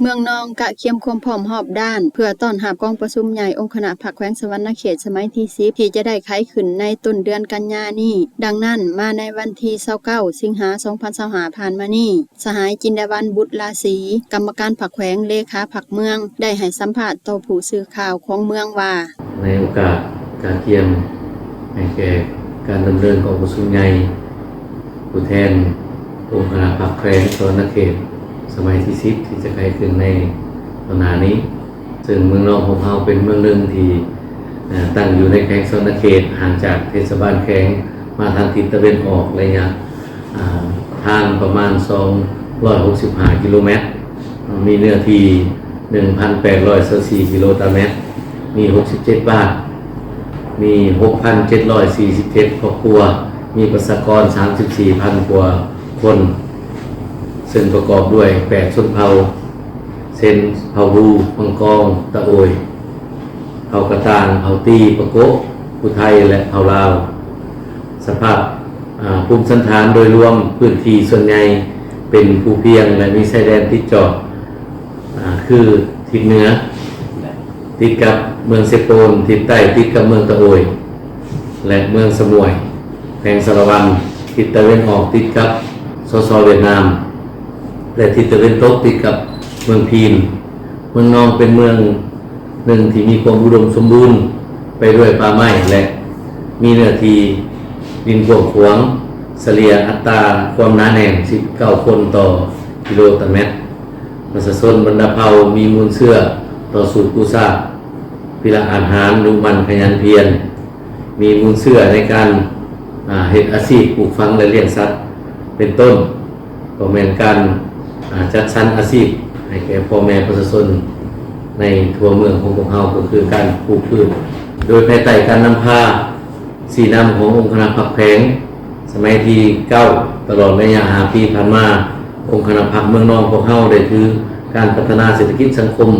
ເມືອງນອງກະກຽມຄວາມພ້ອມຮອບດ້ານ ເພື່ອຕ້ອນຮັບກອງປະຊຸມໃຫຍ່ອົງຄະນະພັກແຂວງສະຫວັນນະເຂດສະໄໝທີສິບ ທີ່ຈະໄດ້ໄຂຂຶ້ນໃນຕົ້ນເດືອນກັນຍານີ້. ດັ່ງນັ້ນ, ມາໃນວັນທີຊາວເກົ້າ ສິງຫາ ສອງພັນຊາວຫ້າ ຜ່ານມານີ້, ສະຫາຍ ຈິນດາວັນ ບຸດລາສີ ກຳມະການພັກແຂວງ ເລຂາພັກເມືອງ ໄດ້ໃຫ້ສຳພາດຕໍ່ຜູ້ສື່ຂ່າວຂອງເມືອງວ່າ ໃນໂອກາດກະກຽມໃຫ້ແກ່ການດຳເນີນກອງປະຊຸມໃຫຍ່ ຜູ້ແທນອົງຄະນະພັກແຂວງສະຫວັນນະເຂດສະໄໝທີສິບ ທີ່ຈະໄຂຂຶ້ນໃນຕໍ່ໜ້ານີ້, ເຊິ່ງເມືອງນອງຂອງເຮົາເປັນເມືອງໜຶ່ງທີ່ ເອີ ຕັ້ງຢູ່ໃນແຂວງສະຫວັນນະເຂດ, ຫ່າງຈາກເທດສະບານແຂວງມາທາງທິດຕາເວັນອອກໄລຍະ ອາ ທາງປະມານສອງຮ້ອຍຫົກສິບຫ້າກິໂລແມັດ, ມີເນື້ອທີ່ໜຶ່ງພັນແປດຮ້ອຍຊາວສີ່ກິໂລຕາແມັດ, ມີຫົກສິບເຈັດບ້ານ, ມີຫົກພັນເຈັດຮ້ອຍສີ່ສິບເຈັດຄອບຄົວ, ມີປະຊາກອນສາມສິບສີ່ພັນກວ່າຄົນ, ເຊິ່ງປະກອບດ້ວຍແປດຊົນເຜົ່າ ເຊັ່ນ ເຜົ່າບູ, ມັງກອງ, ຕະໂອຍ, ເຜົ່າກະຕ່າງ, ເຜົ່າຕີ, ປະໂກະ, ຜູ້ໄທ ແລະ ເຜົ່າລາວ. ສະພາບ ອາ ພູມສັນຖານໂດຍລວມ, ພື້ນທີ່ສ່ວນໃຫຍ່ເປັນພູພຽງ ແລະ ມີຊາຍແດນຕິດຈອດ ອາ ຄືທິດເໜືອຕິດກັບເມືອງເຊໂປນ, ທິດໃຕ້ຕິດກັບເມືອງຕະໂອຍ ແລະ ເມືອງສະໝ້ວຍ ແຂວງສາລະວັນ, ທິດຕາເວັນອອກຕິດກັບ ສສ ຫວຽດນາມ ແລະ ທິດຕາເວັນຕົກຕິດກັບເມືອງພີນ. ເມືອງນອງເປັນເມືອງໜຶ່ງທີ່ມີຄວາມອຸດົມສົມບູນໄປດ້ວຍປ່າໄມ້ ແລະ ມີເນື້ອທີ່ດິນກວ້າງຂວາງ, ສະເລ່ຍອັດຕາຄວາມໜາແໜ້ນສິບເກົ້າຄົນຕໍ່ກິໂລຕາແມັດ. ປະຊາຊົນບັນດາເຜົ່າມີມູນເຊື້ອຕໍ່ສູ້ກູ້ຊາດ, ພິລະອາດຫານ, ດຸໝັ່ນຂະຫຍັນພຽນ, ມີມູນເຊື້ອໃນການ ອາ ເຮັດອາຊີບປູກຝັງ ແລະ ລ້ຽງສັດເປັນຕົ້ນ, ກໍແມ່ນການ ອາ ຈັດສັນອາຊີບໃຫ້ແກ່ພໍ່ແມ່ປະຊາຊົນໃນທົ່ວເມືອງຂອງພວກເຮົາ ກໍຄືການປູກພືດ. ໂດຍພາຍໃຕ້ການນຳພາຊີ້ນຳຂອງອົງຄະນະພັກແຂວງສະໄໝທີເກົ້າ ຕະຫຼອດໄລຍະຫ້າປີຜ່ານມາ, ອົງຄະນະພັກເມືອງນອງພວກເຮົາໄດ້ຖືການພັດທະນາເສດຖະກິດສັງຄົມ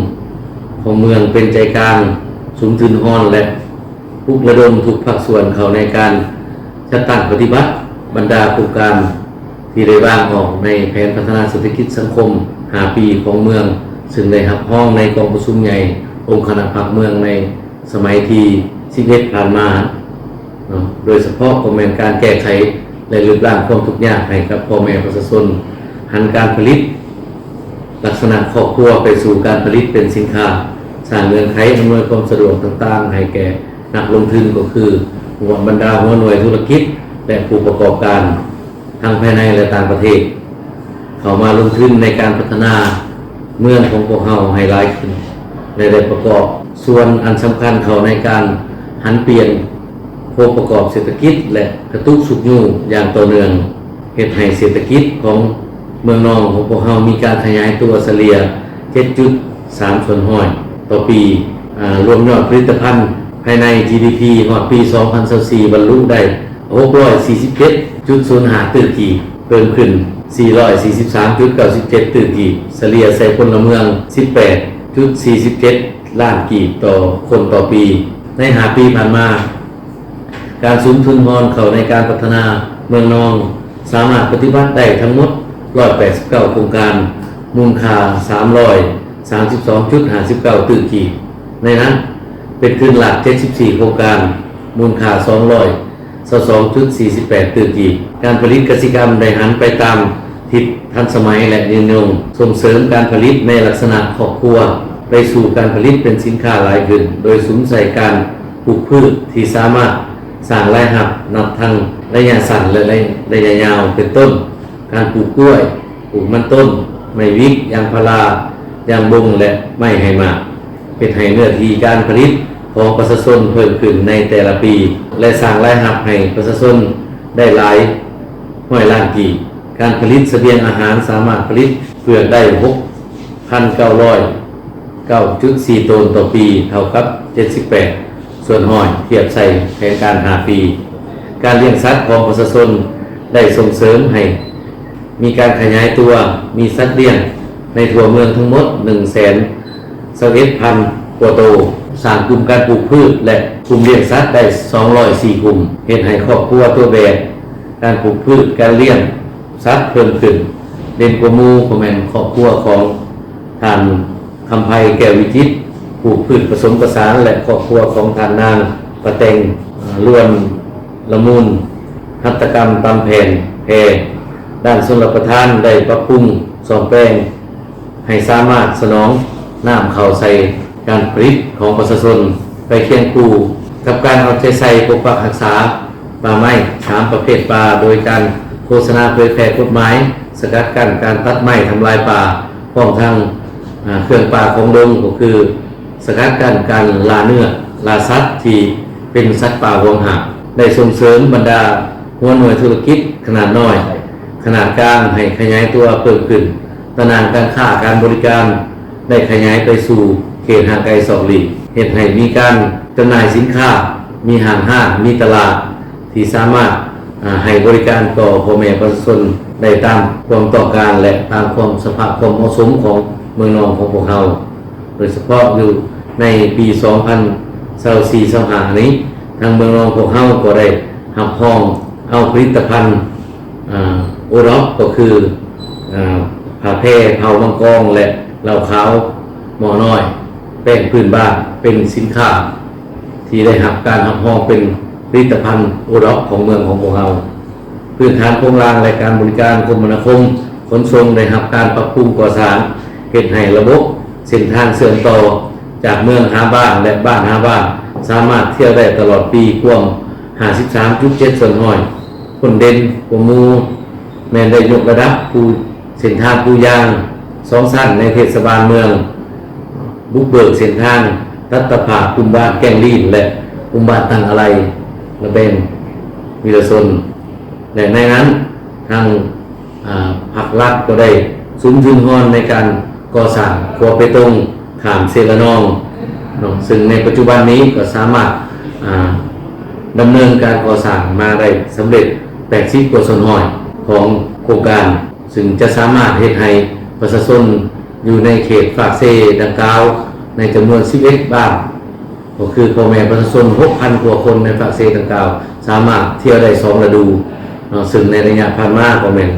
ຂອງເມືອງເປັນໃຈກາງ, ສຸມທຶນຮອນ ແລະ ປຸກລະດົມທຸກພາກສ່ວນເຂົ້າໃນການຈັດຕັ້ງປະຕິບັດບັນດາໂຄງການທີ່ໄດ້ວາງອອກໃນແຜນພັດທະນາເສດຖະກິດສັງຄົມຫ້າປີຂອງເມືອງ, ເຊິ່ງໄດ້ຮັບຮອງໃນກອງປະຊຸມໃຫຍ່ອົງຄະນະພັກເມືອງໃນສະໄໝທີສິບເອັດຜ່ານມາເນາະ, ໂດຍສະເພາະກໍແມ່ນການແກ້ໄຂ ແລະ ລຶບລ້າງຄວາມທຸກຍາກໃຫ້ກັບພໍ່ແມ່ປະຊາຊົນ, ຫັນການຜະລິດ ລັກສະນະຄອບຄົວໄປສູ່ການຜະລິດເປັນສິນຄ້າ, ສ້າງເງື່ອນໄຂອຳນວຍຄວາມສະດວກຕ່າງໆໃຫ້ແກ່ນັກລົງທຶນ ກໍຄືບັນດາຫົວໜ່ວຍທຸລະກິດ ແລະ ຜູ້ປະກອບການທັງພາຍໃນ ແລະ ຕ່າງປະເທດ ເຂົ້າມາລົງທຶນໃນການພັດທະນາເມືອງຂອງພວກເຮົາໃຫ້ຫຼາຍຂຶ້ນ ແລະ ໄດ້ປະກອບສ່ວນອັນສຳຄັນເຂົ້າໃນການຫັນປ່ຽນ ໂຄງປະກອບເສດຖະກິດ ແລະ ກະຕຸກຊຸກຍູ້ຢ່າງຕໍ່ເນື່ອງ, ເຮັດໃຫ້ເສດຖະກິດຂອງເມືອງນອງຂອງພວກເຮົາມີການຂະຫຍາຍຕົວສະເລ່ຍ ເຈັດຈຸດສາມສ່ວນຮ້ອຍຕໍ່ປີ, ອາ ລວມຍອດຜະລິດຕະພັນພາຍໃນ ຈີດີພີ ຮອດປີສອງພັນຊາວສີ່ ບັນລຸໄດ້ ຫົກຮ້ອຍສີ່ສິບເຈັດຈຸດສູນຫ້າຕື້ກີບ, ເພີ່ມຂຶ້ນ ສີ່ຮ້ອຍສີ່ສິບສາມຈຸດເກົ້າສິບເຈັດຕື້ກີບ, ສະເລ່ຍໃສ່ພົນລະເມືອງ ສິບແປດຈຸດສີ່ສິບເຈັດລ້ານກີບຕໍ່ຄົນຕໍ່ປີ. ໃນຫ້າປີຜ່ານມາ, ການສຸມທຶນຮອນເຂົ້າໃນການພັດທະນາເມືອງນອງ ສາມາດປະຕິບັດໄດ້ທັງໝົດ ຮ້ອຍແປດສິບເກົ້າໂຄງການ, ມູນຄ່າ ສາມຮ້ອຍສາມສິບສອງຈຸດຫ້າສິບເກົ້າຕື້ກີບ, ໃນນັ້ນເປັນທຶນຫຼັກ ເຈັດສິບສີ່ໂຄງການ, ມູນຄ່າ ສອງຮ້ອຍຊາວສອງຈຸດສີ່ສິບແປດຕື້ກີບ. ການຜະລິດກະສິກຳໄດ້ຫັນໄປຕາມ ທີ່ທັນສະໄໝ ແລະ ຍືນຍົງ, ສົ່ງເສີມການຜະລິດໃນລັກສະນະຄອບຄົວ ໄປສູ່ການຜະລິດເປັນສິນຄ້າຫຼາຍຂຶ້ນ, ໂດຍສຸມໃສ່ການປູກພືດທີ່ສາມາດສ້າງລາຍຮັບນັບທັງໄລຍະສັ້ນ ແລະ ໄລຍະຍາວ ເປັນຕົ້ນ ການປູກກ້ວຍ, ປູກມັນຕົ້ນ, ໄມ້ວິກ, ຢາງພາລາ, ຢາງບົງ ແລະ ໄມ້ໃຫ້ໝາກ. ເຮັດໃຫ້ເນື້ອທີ່ການຜະລິດຂອງປະຊາຊົນເພີ່ມຂຶ້ນໃນແຕ່ລະປີ ແລະ ສ້າງລາຍຮັບໃຫ້ປະຊາຊົນໄດ້ຫຼາຍຮ້ອຍລ້ານກີບ. ການຜະລິດສະບຽງອາຫານສາມາດຜະລິດເປືອກໄດ້ ຫົກພັນເກົ້າຮ້ອຍເກົ້າຈຸດສີ່ໂຕນຕໍ່ປີ, ເທົ່າກັບ ເຈັດສິບແປດສ່ວນຮ້ອຍ ທຽບໃສ່ແຜນການຫ້າປີ. ການລ້ຽງສັດຂອງປະຊາຊົນໄດ້ສົ່ງເສີມໃຫ້ ມີການຂະຫຍາຍຕົວ, ມີສັດລ້ຽງໃນທົ່ວເມືອງທັງໝົດ ໜຶ່ງແສນຊາວເອັດພັນກວ່າໂຕ, ສ້າງກຸ່ມການປູກພືດ ແລະ ກຸ່ມລ້ຽງສັດໄດ້ ສອງຮ້ອຍສີ່ກຸ່ມ, ເຮັດໃຫ້ຄອບຄົວຕົວແບບການປູກພືດ, ການລ້ຽງສັດເພີ່ມຂຶ້ນ. ເດັ່ນກວ່າໝູ່ກໍແມ່ນຄອບຄົວຂອງ ທ່ານ ຄຳໄພ ແກ້ວວິຈິດ ປູກພືດປະສົມປະສານ ແລະ ຄອບຄົວຂອງທ່ານນາງ ປະແຕງ ລ້ວນລະມູນ ຫັດຖະກຳຕຳແຜ່ນແພ ດ້ານຊົນລະປະທານ ໄດ້ປັບປຸງສ້ອມແປງ ໃຫ້ສາມາດສະໜອງນ້ຳເຂົ້າໃສ່ການຜະລິດຂອງປະຊາຊົນ ໄປຄຽງຄູ່ກັບການເອົາໃຈໃສ່ປົກປັກຮັກສາປ່າໄມ້ສາມປະເພດປ່າ ໂດຍການໂຄສະນາເຜີຍແຜ່ກົດໝາຍສະກັດກັ້ນການຕັດໄມ້ທຳລາຍປ່າ ພ້ອມທັງ ອາ ເຄື່ອງປ່າຂອງດົງ ກໍຄືສະກັດກັ້ນການລ່າເນື້ອລ່າສັດທີ່ເປັນສັດປ່າຫວງຫ້າມ, ໄດ້ສົ່ງເສີມບັນດາຫົວໜ່ວຍທຸລະກິດຂະໜາດນ້ອຍ, ຂະໜາດກາງໃຫ້ຂະຫຍາຍຕົວເພີ່ມຂຶ້ນ, ຕະໜ່າງການຄ້າການບໍລິການໄດ້ຂະຫຍາຍໄປສູ່ເຂດຫ່າງໄກສອກຫຼີກ, ເຮັດໃຫ້ມີການຈຳໜ່າຍສິນຄ້າ, ມີຫ້າງຮ້ານ, ມີຕະຫຼາດ ທີ່ສາມາດ ອາ ໃຫ້ບໍລິການຕໍ່ພໍ່ແມ່ປະຊາຊົນໄດ້ຕາມຄວາມຕ້ອງການ ແລະ ຕາມຄວາມສະພາບຄວາມເໝາະສົມຂອງເມືອງນອງຂອງພວກເຮົາ, ໂດຍສະເພາະຢູ່ໃນປີສອງພັນຊາວສີ່ ຊາວຫ້ານີ້, ທາງເມືອງນອງພວກເຮົາກໍໄດ້ຮັບຮອງເອົາຜະລິດຕະພັນ ອາ ໂອດອບ ກໍຄື ອາ ຜ້າແພ ເຜົາມັງກອງ ແລະ ເຫຼົ້າຂາວໝໍ້ນ້ອຍ ແປ້ງພື້ນບ້ານ ເປັນສິນຄ້າທີ່ໄດ້ຮັບການຮັບຮອງເປັນຜະລິດຕະພັນໂອດອບຂອງເມືອງຂອງພວກເຮົາ. ພື້ນຖານໂຄງລ່າງ ແລະ ການບໍລິການຄົມມະນາຄົມຂົນສົ່ງໄດ້ຮັບການປັບປຸງກໍ່ສ້າງ, ເຮັດໃຫ້ລະບົບເສັ້ນທາງເຊື່ອມຕໍ່ຈາກເມືອງຫາບ້ານ ແລະ ບ້ານຫາບ້ານ ສາມາດທ່ຽວໄດ້ຕະຫຼອດປີ ກວມຫ້າສິບສາມຈຸດເຈັດສ່ວນຮ້ອຍ. ພົ້ນເດັ່ນກວ່າໝູ່ແມ່ນໄດ້ຍົກລະດັບພູ ເສັ້ນທາງປູຢາງສອງຊັ້ນໃນເທດສະບານເມືອງ, ບຸກເບີກເສັ້ນທາງຕັດຕະພາບກຸ່ມບ້ານແກ້ງລີນ ແລະ ກຸ່ມບ້ານຕັ້ງອາໄລ ລະແບງວິລະຊົນ ແລະ ໃນນັ້ນທາງ ອາ ພັກລັດກໍໄດ້ສຸມທຶນຮອນໃນການກໍ່ສ້າງຂົວເປຕົງຂ້າມເຊລະນອງເນາະ, ເຊິ່ງໃນປັດຈຸບັນນີ້ກໍສາມາດ ອາ ດຳເນີນການກໍ່ສ້າງມາໄດ້ສຳເລັດແປດສິບກວ່າສ່ວນຮ້ອຍຂອງໂຄງການ, ເຊິ່ງຈະສາມາດເຮັດໃຫ້ປະຊາຊົນຢູ່ໃນເຂດຟາກເຊດັ່ງກ່າວໃນຈຳນວນສິບເອັດບ້ານ ກໍຄືພໍ່ແມ່ປະຊາຊົນຫົກພັນກວ່າຄົນໃນຟາກເຊດັ່ງກ່າວ ສາມາດທ່ຽວໄດ້ສອງລະດູເນາະ, ເຊິ່ງໃນໄລຍະຜ່ານມາກໍແມ່ນ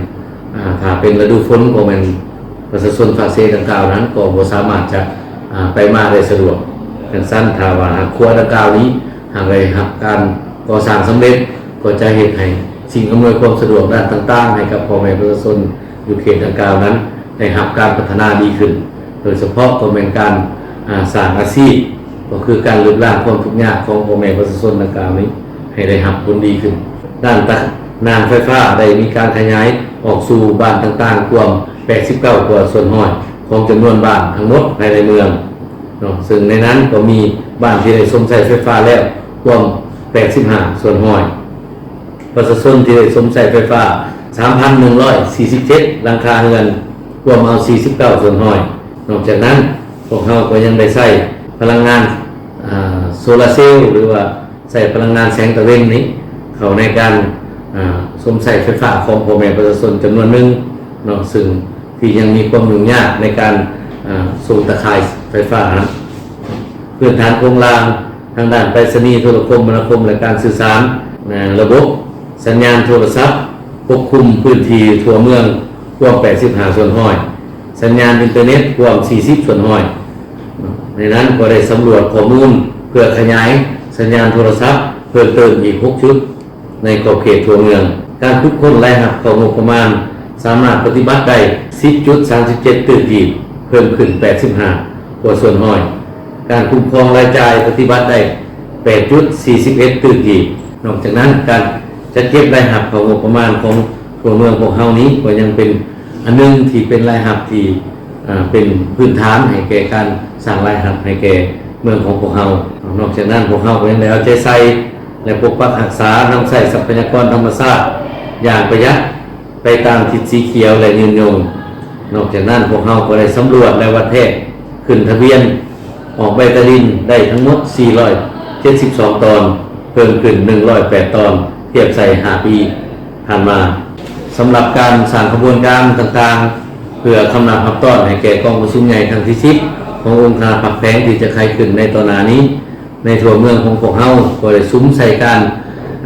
ອາ ຖ້າເປັນລະດູຝົນກໍແມ່ນປະຊາຊົນຟາກເຊດັ່ງກ່າວນັ້ນກໍບໍ່ສາມາດຈະ ອາ ໄປມາໄດ້ສະດວກ. ຈັ່ງຊັ້ນ ຖ້າວ່າຫາກຂົວດັ່ງກ່າວນີ້ຫາກໄດ້ຮັບການກໍ່ສ້າງສຳເລັດ ກໍຈະເຮັດໃຫ້ສິ່ງອຳນວຍຄວາມສະດວກດ້ານຕ່າງໆ ໃຫ້ກັບພໍ່ແມ່ປະຊາຊົນຢູ່ເຂດດັ່ງກ່າວນັ້ນໄດ້ຮັບການພັດທະນາດີຂຶ້ນ, ໂດຍສະເພາະກໍແມ່ນການ ອາ ສ້າງອາຊີບ ກໍຄືການລົບລ້າງຄວາມທຸກຍາກຂອງພໍ່ແມ່ປະຊາຊົນດັ່ງກ່າວນີ້ໃຫ້ໄດ້ຮັບຜົນດີຂຶ້ນ. ດ້ານຕະໜ່າງໄຟຟ້າໄດ້ມີການຂະຫຍາຍອອກສູ່ບ້ານຕ່າງໆ ກວມແປດສິບເກົ້າກວ່າສ່ວນຮ້ອຍຂອງຈຳນວນບ້ານທັງໝົດພາຍໃນເມືອງເນາະ, ເຊິ່ງໃນນັ້ນກໍມີບ້ານທີ່ໄດ້ຊົມໃຊ້ໄຟຟ້າແລ້ວກວມແປດສິບຫ້າສ່ວນຮ້ອຍ. ປະຊາຊົນທີ່ໄດ້ຊົມໃຊ້ໄຟຟ້າສາມພັນໜຶ່ງຮ້ອຍສີ່ສິບເຈັດຫຼັງຄາເຮືອນ ກວມເອົາສີ່ສິບເກົ້າສ່ວນຮ້ອຍ. ນອກຈາກນັ້ນ, ພວກເຮົາກໍຍັງໄດ້ໃຊ້ພະລັງງານ ອາ ໂຊລາເຊວ ຫຼືວ່າໃຊ້ພະລັງງານແສງຕາເວັນນີ້ ເຂົ້າໃນການ ອາ ຊົມໃຊ້ໄຟຟ້າຂອງພໍ່ແມ່ປະຊາຊົນຈຳນວນໜຶ່ງເນາະ, ເຊິ່ງທີ່ຍັງມີຄວາມຫຍຸ້ງຍາກໃນການ ອາ ສົ່ງຕາຂ່າຍໄຟຟ້າ. ພື້ນຖານໂຄງລ່າງທາງດ້ານໄປສະນີ, ໂທລະຄົມມະນາຄົມ ແລະ ການສື່ສານ, ອາ ລະບົບສັນຍານໂທລະສັບປົກຄຸມພື້ນທີ່ທົ່ວເມືອງກວມແປດສິບຫ້າສ່ວນຮ້ອຍ, ສັນຍານອິນເຕີເນັດກວມສີ່ສິບສ່ວນຮ້ອຍ. ໃນນັ້ນກໍໄດ້ສຳຫຼວດຂໍ້ມູນເພື່ອຂະຫຍາຍສັນຍານໂທລະສັບເພີ່ມເຕີມອີກຫົກຈຸດ ໃນຂອບເຂດທົ່ວເມືອງ. ການຂຸດຄົ້ນລາຍຮັບເຂົ້າງົບປະມານສາມາດປະຕິບັດໄດ້ສິບຈຸດສາມສິບເຈັດຕື້ກີບ, ເພີ່ມຂຶ້ນແປດສິບຫ້າກວ່າສ່ວນຮ້ອຍ. ການຄຸ້ມຄອງລາຍຈ່າຍປະຕິບັດໄດ້ແປດຈຸດສີ່ສິບເອັດຕື້ກີບ. ນອກຈາກນັ້ນ, ການຈັດເກັບລາຍຮັບເຂົ້າງົບປະມານຂອງຕົວເມືອງພວກເຮົານີ້ ກໍຍັງເປັນອັນໜຶ່ງທີ່ເປັນລາຍຮັບທີ່ ອາ ເປັນພື້ນຖານໃຫ້ແກ່ການສ້າງລາຍຮັບໃຫ້ແກ່ເມືອງຂອງພວກເຮົາ. ນອກຈາກນັ້ນ, ພວກເຮົາກໍຍັງໄດ້ເອົາໃຈໃສ່ ແລະ ປົກປັກຮັກສານຳໃຊ້ຊັບພະຍາກອນທຳມະຊາດຢ່າງປະຢັດ ໄປຕາມທິດສີຂຽວ ແລະ ຍືນຍົງ. ນອກຈາກນັ້ນ, ພວກເຮົາກໍໄດ້ສຳຫຼວດ ແລະ ວັດແທກຂຶ້ນທະບຽນອອກໃບຕາດິນໄດ້ທັງໝົດສີ່ຮ້ອຍເຈັດສິບສອງຕອນ, ເພີ່ມຂຶ້ນໜຶ່ງຮ້ອຍແປດຕອນ ທຽບໃສ່ຫ້າປີຜ່ານມາ. ສຳລັບການສ້າງຂະບວນການຕ່າງໆ ເພື່ອຄຳນັບຮັບຕ້ອນໃຫ້ແກ່ກອງປະຊຸມໃຫຍ່ຄັ້ງທີສິບ ຂອງອົງຄະນະພັກແຂວງ ທີ່ຈະໄຂຂຶ້ນໃນຕໍ່ໜ້ານີ້ ໃນທົ່ວເມືອງຂອງພວກເຮົາກໍໄດ້ສຸມໃສ່ການ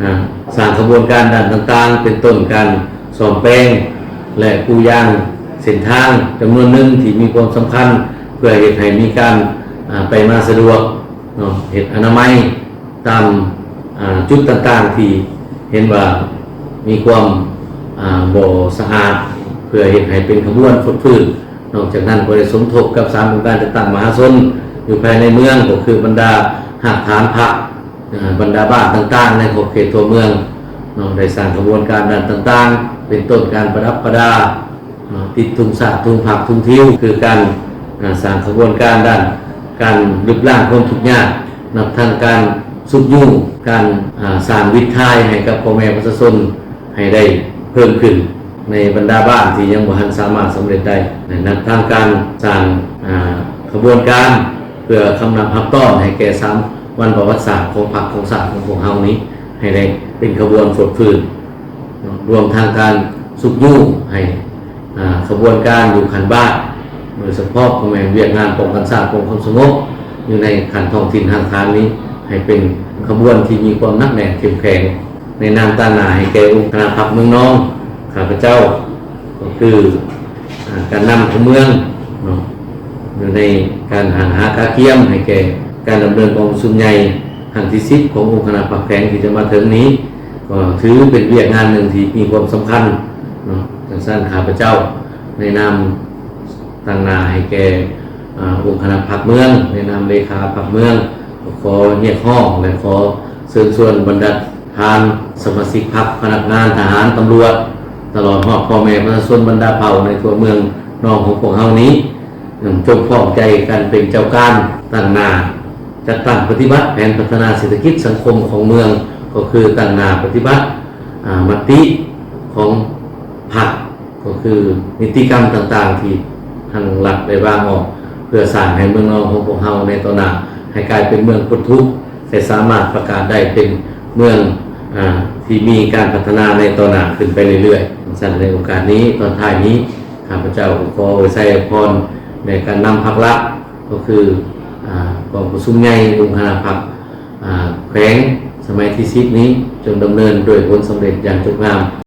ອາ ສ້າງຂະບວນການດ້ານຕ່າງໆ ເປັນຕົ້ນການສ້ອມແປງ ແລະ ປູຢາງເສ ສັ້ນທາງຈຳນວນໜຶ່ງທີ່ມີຄວາມສຳຄັນ ເພື່ອເຮັດໃຫ້ມີການ ອາ ໄປມາສະດວກເນາະ, ເຮັດອະນາໄມຕາມ ອາ ຈຸດຕ່າງໆທີ່ເຫັນວ່າມີຄວາມ ອາ ບໍ່ສະອາດ ເພື່ອເຮັດໃຫ້ເປັນຂະບວນຟົດຟື້ນ. ນອກຈາກນັ້ນກໍໄດ້ສົມທົບກັບສາມອົງການຈັດຕັ້ງມະຫາຊົນຢູ່ພາຍໃນເມືອງ ກໍຄືບັນດາຮາກຖານພັກ ອາ ບັນດາບ້ານຕ່າງໆໃນຂອບເຂດຕົວເມືອງເນາະ, ໄດ້ສ້າງຂະບວນການດ້ານຕ່າງໆ ເປັນຕົ້ນການປະດັບປະດາເນາະ, ຕິດທຸງຊາດ ທຸງພັກ ທຸງທິວ ຄືການ ອາ ສ້າງຂະບວນການດ້ານການລຶບລ້າງຄວາມທຸກຍາກ, ນັບທັງການຊຸກຍູ້ ການ ອາ ສ້າງວິດຖ່າຍໃຫ້ກັບພໍ່ແມ່ປະຊາຊົນ ໃຫ້ໄດ້ເພີ່ມຂຶ້ນໃນບັນດາບ້ານທີ່ຍັງບໍ່ທັນສາມາດສຳເລັດໄດ້, ແລະ ນັບທັງການສ້າງ ອາ ຂະບວນການເພື່ອຄຳນັບຮັບຕ້ອນໃຫ້ແກ່ສາມວັນປະຫວັດສາດຂອງພັກຂອງຊາດຂອງພວກເຮົານີ້ ໃຫ້ໄດ້ເປັນຂະບວນຟົດຟື້ນ, ລວມທັງການຊຸກຍູ້ໃຫ້ ອາ ຂະບວນການຢູ່ຂັ້ນບ້ານ ໂດຍສະເພາະກໍແມ່ນວຽກງານປ້ອງກັນຊາດ ປ້ອງກັນຄວາມສະຫງົບຢູ່ໃນຂັ້ນທ້ອງຖິ່ນຮາກຖານນີ້ ໃຫ້ເປັນຂະບວນທີ່ມີຄວາມໜັກແໜ້ນເຂັ້ມແຂງ. ໃນນາມຕາງໜ້າໃຫ້ແກ່ອົງຄະນະພັກເມືອງນອງ ຂ້າພະເຈົ້າກໍຄື ອາ ການນຳຂອງເມືອງເນາະ ຢູ່ໃນການຫາ ຫາກະກຽມໃຫ້ແກ່ການດຳເນີນກອງປະຊຸມໃຫຍ່ຄັ້ງທີສິບຂອງອົງຄະນະພັກແຂວງທີ່ຈະມາເຖິງນີ້ ກໍຖືເປັນວຽກງານໜຶ່ງທີ່ມີຄວາມສຳຄັນເນາະ. ຈັ່ງຊັ້ນ ຂ້າພະເຈົ້າໃນນາມຕາງໜ້າໃຫ້ແກ່ ອາ ອົງຄະນະພັກເມືອງ ໃນນາມເລຂາພັກເມືອງ ກໍຂໍຮຽກຮ້ອງ ແລະ ຂໍເຊີນຊວນບັນດາທ່ານສະມາຊິກພັກ, ພະນັກງານ, ທະຫານ, ຕຳຫຼວດ ຕະຫຼອດຮອດພໍ່ແມ່ປະຊາຊົນບັນດາເຜົ່າໃນທົ່ວເມືອງນອງຂອງພວກເຮົານີ້ ຈົ່ງພ້ອມໃຈກັນເປັນເຈົ້າການຕັ້ງໜ້າ ຈັດຕັ້ງປະຕິບັດແຜນພັດທະນາເສດຖະກິດສັງຄົມຂອງເມືອງ, ກໍຄືຕັ້ງໜ້າປະຕິບັດ ອາ ມະຕິຂອງພັກ ກໍຄືນິຕິກຳຕ່າງໆທີ່ທາງລັດໄດ້ວາງອອກ ເພື່ອສ້າງໃຫ້ເມືອງນອງຂອງພວກເຮົາໃນຕໍ່ໜ້າ ໃຫ້ກາຍເປັນເມືອງພົ້ນທຸກ ແລະ ສາມາດປະກາດໄດ້ເປັນເມືອງ ອາ ທີ່ມີການພັດທະນາໃນຕໍ່ໜ້າຂຶ້ນໄປເລື້ອຍໆ. ຊັ້ນໃນໂອກາດນີ້ ຕອນທ້າຍນີ້ ຂ້າພະເຈົ້າກໍຂໍອວຍໄຊອວຍພອນໃນການນຳພັກລັດ ກໍຄື ອາ ກອງປະຊຸມໃຫຍ່ອົງຄະນະພັກ ອາ ແຂວງສະໄໝທີສິບນີ້ ຈົ່ງດຳເນີນດ້ວຍຜົນສຳເລັດຢ່າງຈົບງາມ.